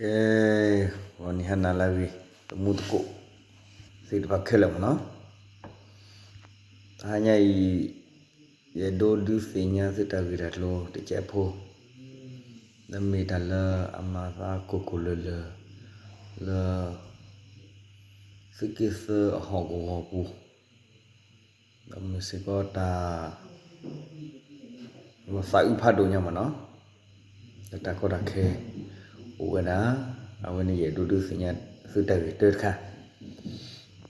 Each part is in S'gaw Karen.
ကဲ, ဂီၤနံၤဟါနၤလၢအဂ့ၤ, တမူသကိး သ့ၣ်တဖၣ်ခဲလၢာ်မ့ၢ်နီၤ, တဟါညါအံၤ ယအဲၣ်ဒိးဒုးသ့ၣ်ညါသုတၢ်ဂ့ၢ်တၢ်ကျိၤတစဲးဖိ, လၢမ့ၢ်တၢ်လၢအမၤသးကိၢ်ကိၢ်လၢၤလၢၤ လၢ သုးက့သၢအဟီၣ်ကဝီၤပူၤ, ဒီးမ့ၢ်စ့ၢ်ကီးတၢ် သးအုးဖးဒိၣ်ညါမ့ၢ်နီၤ, လၢတၢ်ကီတၢ်ခဲအိၣ်ဝဲဒၣ်, အဝဲန့ၣ်ယအဲၣ်ဒိးဒုးသ့ၣ်ညါသုတၢ်ဂ့ၢ်တၢတခါ,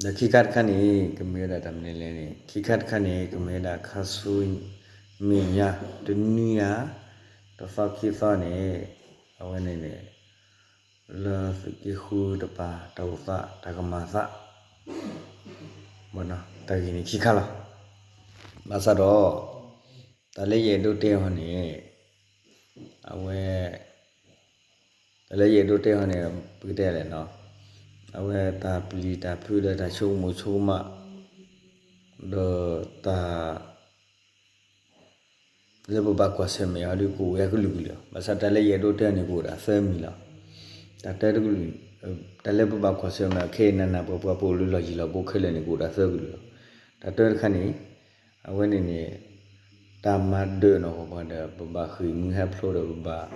ဒီးခံခါတခါန့ၣ် ကမ့ၢ်ဝဲဒၣ်တၢ်မနုၤလဲၣ်န့ၣ် ခံခါတခါန့ၣ် ကမ့ၢ်ဝဲဒၣ်ခါဆူမဲာ်ညါ တနွံညါ တသီခံသီန့ၣ် အဝဲန့ၣ်န့ၣ် လၢသုးက့ဃုတပၤ တၢ်အိၣ်သး တၢ်ကမၤသး တၢ်ဂ့ၢ်န့ၣ်ခံခါလီၤ. ဘၣ်ဆၣ်ဒီး တၢ်လၢယအဲၣ်ဒိးတဲအီၤန့ၣ် အဝဲ တၢ်လၢယအဲၣ်ဒိးတဲအီၤန့ၣ် ပကတဲလဲၣ်နီၤ, အဝဲတၢ်ပျံၤတၢ်ဖုးဒီးတၢ်ဆိကမိၣ်ဆိကမး ဒီးတၢ် လၢပဘၣ်ကွၢ်ဆၢၣ်မဲာ်အီၤဒ်ကအိၣ်ဝဲအကလုာ်ကလုာ်လီၤ. ဘၣ်ဆၣ်တၢ်လၢယအဲၣ်ဒိးတဲန့ၣ် ကအိၣ်ဒၣ်သၢမံၤလီၤ. တၢ်တၢတကလုာ်, တၢ်လၢပဘၣ်ကွၢ်ဆၢၣ်မဲာ်အီၤခဲအံၤနးနးပှၤပှၤ ပအိၣ်လၢလီၢ်ယံၤလီၢ်ဘူးခဲလၢာ်န့ၣ် ကအိၣ်ဒၣ်သၢကလုာ်လီၤ. တၢ်တၢတခါန့ၣ် အဝဲန့ၣ်န့ၣ် တၢ်မၤဒၢးနီၢ်ကီၢ်ပှၤဒီး ပဘၣ်ဃ့ၢ်မှံဟးဖျိးဒီးပဘၣ်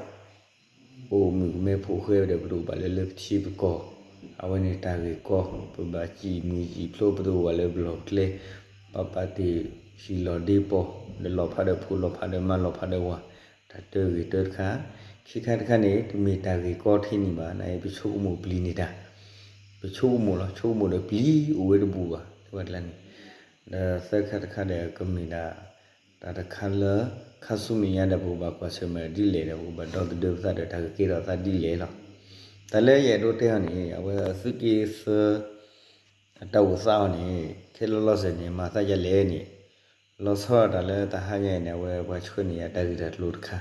အိၣ်မုာ်ကမဲဖိဃဲဒီး ပတအိၣ်ဘၣ်လၢလၢပထံပကီၢ်, အဝဲန့ၣ်တၢ်ဂ့ၢ်ကီ, ပဘၣ်စံၣ်မုၢ်စံၣ်ဖျိ ပတအိၣ်ဘၣ်လၢပလီၢ်ပကျဲ, ပပာ်တ့ၢ်ဟံၣ်လီၤဒ့ပီၢ်, ဒီးလီၤဖးဒီးဖိလီၤဖးဒီးမါလီၤဖးဒီးဝၤ, တၢ်တၢဂ့ၢ်တၢတခါ, ခံခါတခါန့ၣ် တမ့ၢ်တၢ်ဂ့ၢ်ကီထဲန့ၣ်ဘၣ်, နာ်အံၤပဆိကမိၣ်ပျံၤန့ၢ်တၢ်, ပဆိကမိၣ်လီၤ, ဆိကမိၣ်ဒီးပျံၤအိၣ်ဝဲတဘူးဘၣ်, တဝဲတလါန့ၣ် ဒီးသၢခါတခါဒီးကမ့ၢ်ဒၣ် တၢ်တခါလၢ ခါဆူမဲာ်ညါဒီး ပကဘၣ်ကွၢ်ဆၢၣ်မဲာ်ဒ်လဲၣ်ဒီး ပကဘၣ်ဒီသဒၢပသးဒီးတၢ်ကကဲထီၣ်သးဒ်လဲၣ်လီၤ. တၢ်လၢယအဲၣ်ဒိးတဲအီၤန့ၣ် အဝဲသုးက့သၢ အတၢ်အိၣ်သးအီၤန့ၣ် ခဲလၢာ်လီၤစဲၤန့ၣ် မၤသးဒ်လဲၣ်န့ၣ် လီၤဆီဒၣ်တၢ်လၢတဟါညါအံၤန့ၣ် အဝဲပှၤဆှၢန့ၢ်ယၤတၢ်ဂ့ၢ်တၢ်ကျိၤတခါ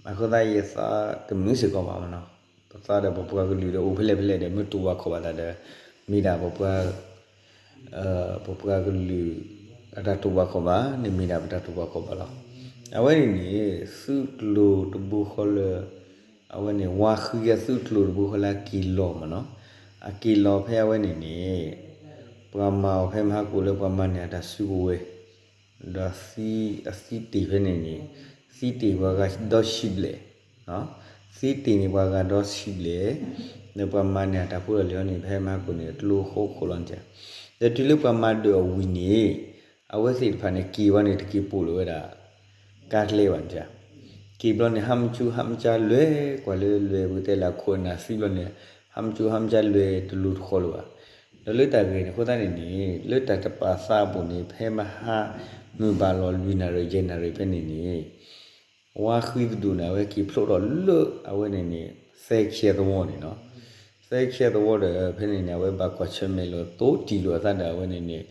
အဃိသတးယသးတမုာ်စ့ၢ်ကီးဘၣ်မနီၤ, ပသးဒီးပပှၤကလုာ်ဒီးအိၣ်ဖဲလဲၣ်ဖဲလဲၣ်ဒီး မ့ၢ်တူၢ်ဘၣ်ခီၣ်ဘၣ်သးဒီး မ့ၢ်ဒၣ်ပပှၤ ပပှၤကလုာ် အတၢ်တူၢ်ဘၣ်ခီၣ်ဘၣ်န့ၣ် မ့ၢ်ဒၣ်ပတၢ်တူၢ်ဘၣ်ခီၣ်ဘၣ်လီၤ. အဝဲန့ၣ်န့ၣ် သုးကျိၤတဘိဃီလၢ အဝဲန့ၣ် ဝါဃံအသုးကျိၤတဘိဃီလၢအက့ၤလီၤမနီၤ, အက့ၤလီၤဖဲအဝဲန့ၣ်န့ၣ် ပှၤမၤအီၤဖဲမဟါကိၣ်လၢပှၤမၤန့ၢ်အတၢ်စုကဝဲၤ ဒီးသံ အသံတ့ၢ်ဖဲန့ၣ်န့ၣ် သံတ့ၢ်ပှၤဂၤဒီဆံဘျဲၣ်, သံတ့ၢ်န့ၣ်ပှၤဂၤဒီဆံဘျဲၣ်, ဒီးပှၤမၤန့ၢ်အတၢ်ဖိတၢ်လံၤအီၤန့ၣ် ဖဲမဟါကိၣ်န့ၣ် ကျိဃိခိၣ်လီၤန့ၣ်, ဒီးတုၤလၢပှၤမၤဒၢးအီၤဝံၤန့ၣ် အဝဲသ့ၣ်တဖၣ်န့ၣ် က့ၤဝဲန့ၣ် တက့ၤပိာ်လၢၤဝဲဒၣ် ကါကျဲဘၣ်န့ၣ်, က့ၤဘျီန့ၣ် ဟါမၢ်ဆူၣ်ဟါမၢ်ကၠၢ်လွဲၤ ကွၢ်လၢလွဲၤ ပကတဲလၢအခိၣ်အနၢ်သံဘျီန့ၣ် ဟါမၢ်ဆူၣ်ဟါမၢ်ကၠၢ်လွဲၤတလိၤတဃီလၢၤဘၣ်. ဒီးလၢတၢ်ဂ့ၢ်န့ၣ်အဃိသတးန့ၣ်န့ၣ် လၢတၢ်တပာ်သးအပူၤန့ၣ် ဖဲမဟါမုၢ်ဘၣ်လီၤလွံၢ်နၣ်ရံၣ်ယဲၢ်နၣ်ရံၣ်ဖဲန့ၣ်န့ၣ် ဝါဃံတဒူၣ်န့ၣ် အဝဲက့ၤဖျိးထီၣ်လၢအဝဲန့ၣ်န့ၣ် သဲခ့သဝီန့ၣ်နီၤ, သဲခ့သဝီဒီး ဖဲန့ၣ်န့ၣ် အဝဲဘၣ်ကွၢ်ဆၢၣ်မဲာ်လိာ်သိတံၢ်လိာ်အသးဒီးအဝဲန့ၣ်န့ၣ်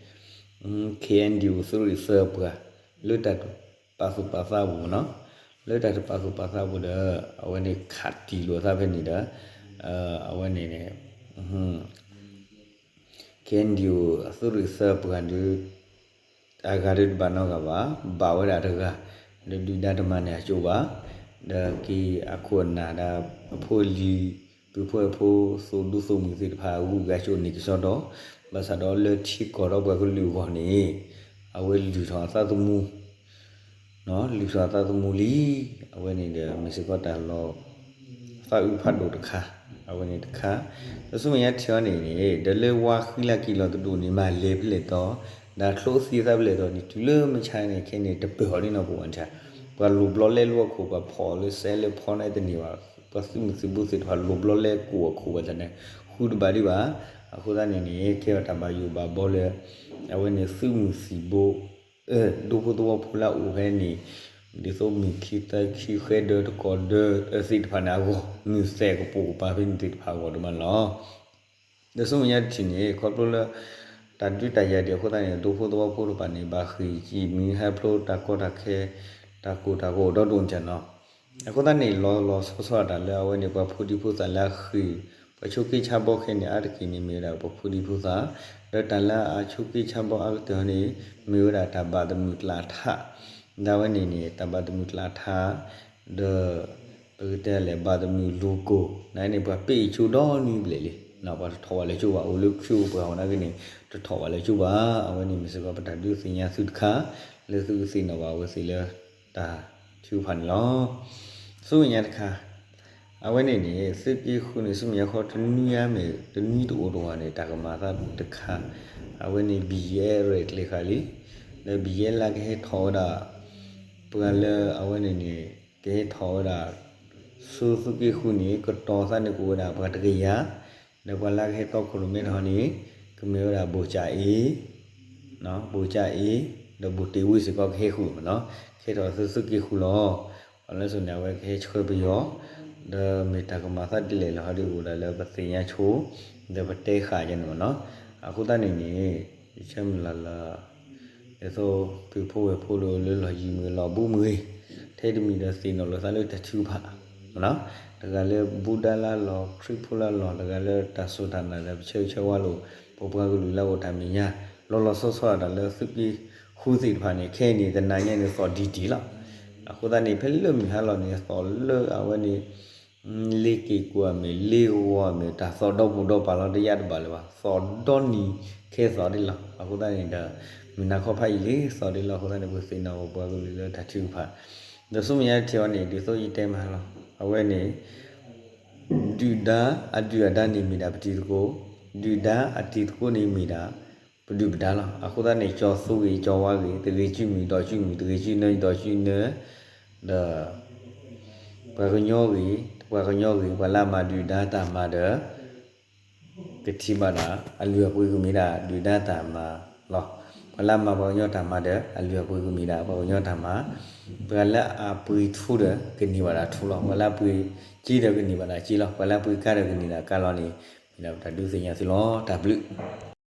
ခဲအံၤဒံး အိၣ်သုးရ့ၣ်သၢပှၤ လၢတၢ်တပာ်သူၣ်ပာ်သးအပူၤနီၤ, လၢတၢ်တပာ်သူၣ်ပာ်သးအပူၤဒီး အဝဲန့ၣ်ခးတံၢ်လိာ်အသးဖဲန့ၣ်ဒီး အဝဲန့ၣ်န့ၣ် ခဲအံၤဒံး အိၣ်အသုးရ့ၣ်သၢပှၤဒီး အဂၤဒီးတဘၣ်နီတဂၤဘၣ်, ဘၣ်ဝဲဒၣ်တဂၤ, ဒီးဒုၣ်ဒါတမၤန့ၢ်အကၠိဘၣ်, ဒီးက့ၤအခိၣ်အနၢ်ဒီး အဖိအလံၤ ပုၢ်ဖိဝဲၢ်ဖိ သုးဒူသုးမုၢ်သ့ၣ်တဖၣ် ဂုၤကၤကၠိန့ၣ်ကစီဒီ, ဘၣ်ဆၣ်ဒီးလၢထံကီၢ်ဒီးပှၤကလုာ်အဂီၢ်န့ၣ် အဝဲလုၢ်ထီၣ်အသးသမူ လုၢ်ထီၣ်အသးသမူလံ, အဝဲန့ၣ်ဒီး မ့ၢ်စ့ၢ်ကီးတၢ်လီၤ သးအုးဖးဒိၣ်တခါ, အဝဲန့ၣ်တခါ, ဒီးဆူမဲာ်ညါထံၣ်အီၤန့ၣ်န့ၣ် ဒီးလၢဝါဃံလၢက့ၤလီၤတဒူၣ်န့ၣ် မၤလဲၤဖဲလဲၣ်တီ, ဒီးချိးသံသးဖဲလဲၣ်တီန့ၣ် တုၤလၢမုၢ်ဆါန့ၣ်ခဲန့ၣ် တပၢၢ်အီၤဒ်နီၢ်ပူၤဘၣ်န့ၣ်, ပှၤလိၣ်ဘျီလဲလိအခိၣ် ပှၤဖီၣ်လၢစဲးလၢဖီန့ၣ်တန့ၢ်ဘၣ်, ပှၤသုးမုၢ်သံၣ်ဘိသ့ၣ်တဖၣ်လိၣ်ဘျီလဲကိၣ်အခိၣ်ဘၣ်ဆၣ်န့ၣ် ဃုတဘၣ်ဒံးဘၣ်, အဃိသတးန့ၣ်န့ၣ် ကဲထီၣ်တၢ်ဘၣ်ယိၣ်ဘၣ်ဘီလၢ အဝဲန့ၣ်သုးမုၢ်သံၣ်ဘိ ဒူဖိသဝီဖိလၢအအိၣ်ဖဲန့ၣ် ဒ်သိးမုၢ်ခံသၢခံဃဲဒၢတကီၢ်ဒၢသ့ၣ်တဖၣ်န့ၣ်အဂီၢ်, မုၢ်သဲးကပိာ်ကပၤဖဲန့ၣ်သ့ၣ်တဖၣ်အဂီၢ်ဒိၣ်မးန့ၣ်လီၤ. ဒီးဆူမဲာ်ညါတထံၣ်န့ၣ် ခီဖျိလၢ တၢ်ဒုးတၢ်ယၤဒံးအဃိသတးန့ၣ် ဒူဖိသဝီဖိတဖၣ်န့ၣ် ဘၣ်ဃ့ၢ်စံၣ်မှံဟးဖျိးတၢ်ကီတၢ်ခဲ တၢ်ကိၢ်တၢ်ဂီၤဒီဒိၣ်န့ၣ်နီၤ. အဃိသတးန့ၣ် လီၤလီၤဆီဆီတၢ်လၢအဝဲန့ၣ် ပှၤဖိဒံဖိသၣ်လၢအဃ့ၢ် ပှၤဆိးက့ဆါဘီခဲန့ၣ် အါတက့ၢ်န့ၣ် မ့ၢ်ဝဲဒၣ်ပှၤဖိဒံဖိသၣ်, ဒီးတၢ်လၢအဆိးက့ဆါဘီအါကတၢၢ်န့ၣ် မ့ၢ်ဝဲဒၣ်တၢ်ဘၣ်သမုၣ်ကျးထး, ဒ်ဝဲန့ၣ်န့ၣ် တၢ်ဘၣ်သမုၣ်ကျးထး, ဒီး ပကတဲလဲၣ် ဘၣ်သမုၣ်လူၤကိၢ် နန့ၣ် ပှၤပ့ၢ်အံၤဆိဒီနွံဘျဲၣ်လံ, ပှၤတထီၣ်ဝဲလၢကၠိဘၣ်, အိၣ်လၢခရံာ်အိၣ်ပှၤအီၤနာ်က့န့ၣ် တထီၣ်ဝဲလၢကၠိဘၣ်. အဝဲန့ၣ်မ့ၢ်စ့ၢ်ကီးပတၢ်ဒုးသ့ၣ်ညါသုတခါ လၢသုကသ့ၣ်နီၣ်ဘၣ်အဝဲသ့ၣ်လၢတၢ်ထုကဖၣ်န့ၣ်လီၤ. ဆူမဲာ်ညါတခါ အဝဲန့ၣ်န့ၣ် သုးက့ဃုန့ၣ် ဆူမဲာ်ညါခီတနွံအါမ့ၢ် တနွံတအိၣ်တဝၢ်န့ၣ် တၢ်ကမၤသးတခါ, အဝဲန့ၣ် ဘံၣ်ယဲၢ်ရဲၣ် ကျဲၤဃာ်လံ, ဒီးဘံၣ်ယဲၢ်လၢကဟဲထီၣ်ဝဲဒၣ် ပှၤလၢအဝဲန့ၣ်န့ၣ် ကဟဲထီၣ်ဝဲဒၣ် ဆူသုးက့ဃုန့ၣ် ကတီၤသးန့ၣ်ကအိၣ်ဝဲဒၣ်ပှၤတကယၤ, ဒီးပှၤလၢကဟဲတီခိၣ်ရိၣ်မဲတခီန့ၣ် ကမ့ၢ်ဝဲဒၣ်ဘိၣ်ကၠၣ်အ့ ဘိၣ်ကၠၣ်အ့ ဒီးဘိၣ်တ့ၢ်ဝံစ့ၢ်ကီးကဟဲဃုာ်မ့ၢ်နီၤ, ကဟဲထီၣ်သုးသုးက့ဃုလီၤ. ပှၤလၢစိၤန့ၣ် အဝဲကဟဲဆှၢပယီၤ, ဒီးမ့ၢ်တၢ်ကမၤသးဒ်လဲၣ်လီၤ ဟီဒ်အိၣ်ဒၣ်လၢပသ့ၣ်ညါဆိ, ဒီးပတဲဃာ်ယဲန့ၣ်မ့ၢ်နီၤ. အဃိသတးန့ၣ်န့ၣ် ယဆၢမုၢ်လၢ်လၢ ဒ်သိးသုးဖိဝဲၢ်ဖိလၢလီၢ်ယံၤမ့ၢ်ဂ့ၤ လီၢ်ဘူးမ့ၢ်ဂ့ၤ, ထဲတမံၤဒီးသ့ၣ်နီၣ်လိာ်သးလၢတၢ်ထုကဖၣ်, တဂၤလၢဘူးဒါလၢအလီၢ် ခရံာ်ဖိလၢအလီၢ် တဂၤလၢတၢ်စူၢ်တၢ်နာ်ဒီး ပဆၢဂ့ၤဆၢဝါလိာ် ပပှၤကလုာ်လၢအအိၣ်တၢ်မဲာ်ညါ, လီၤလီၤဆီဆီဒၣ်တၢ်လၢသုးက့ဃုသ့ၣ်တဖၣ်န့ၣ် ခဲအံၤန့ၣ် တနၤညါန့ၣ် သီၣ်ဒံးတံၢ်လီၤ. အဃိသတးန့ၣ် ဖဲလၢမုၢ်ဟါလီၤန့ၣ် သီၣ်လၢအဝဲန့ၣ် လ့က့ၤကွၢ်မ့ၢ် လ့ဂီၤမ့ၢ် တၢ်သီၣ်ဒီပူၤဒီပၤလီၤ တယါတဘၣ်လၢၤဘၣ်, သီၣ်ဒီနံၤခဲသီၣ်ဒ်လီၤ. အဃိသတးန့ၣ်ဒီး မုၢ်နၤခီဖးယံာ်လံ သီၣ်ဒ်လီၤ. အဃိသတးန့ၣ် ပသ့ၣ်နီၣ်ပပှၤကလုာ်လၢတၢ်ထုကဖၣ်, ဒီးဆူမဲာ်ညါတထံၣ်အီၤန့ၣ် ဒ်သိးယတဲမးလီၤ အဝဲန့ၣ် ဒုၣ်ဒါ အဒုၣ်အဒါန့ၣ်မ့ၢ်ဒၣ်ပတံၤသကိး, ဒုၣ်ဒါအတံၤသကိးန့ၣ်မ့ၢ်ဒၣ် ပဒုၣ်ပဒါလီၤ. အဃိသတးန့ၣ် ကၠီၤသူဂ့ၤ ကၠီၤဝါဂ့ၤ တဂ့ၤစုမုၢ်ဒီးစုမုၢ် တဂ့ၤစုနၢဒီးစုနၢ ဒီး ပှၤကညီဂ့ၤ ပှၤကညီဂ့ၤ ပှၤလၢအမၤဒုၣ်ဒါတၢ်မၤဒီး ကထံၣ်ဘၣ်ဒၣ် အလုၢ်အပှ့ၤကမ့ၢ်ဒၣ်ဒုၣ်ဒါတၢ်မၤလီၤ. ပှၤလၢအမၤပှၤကညီတၢ်မၤဒီး အလုၢ်အပှ့ၤကမ့ၢ်ဒၣ်ပှၤကညီတၢ်မၤ, ပှၤလၢအပှ့ၤထူဒီး ကန့ၢ်ဘၣ်ဒၣ်ထူလီၤ. ပှၤလၢအပှ့ၤက့ဒီးကန့ၢ်ဘၣ်ဒၣ်က့လီၤ. ပှၤလၢအပှ့ၤကါဒီးကန့ၢ်ဒၣ်ကါလီၤန့ၣ် မ့ၢ်ဒၣ်ပတၢ်ဒုးသ့ၣ်ညါသုလီၤ. တၢ်ဘျုး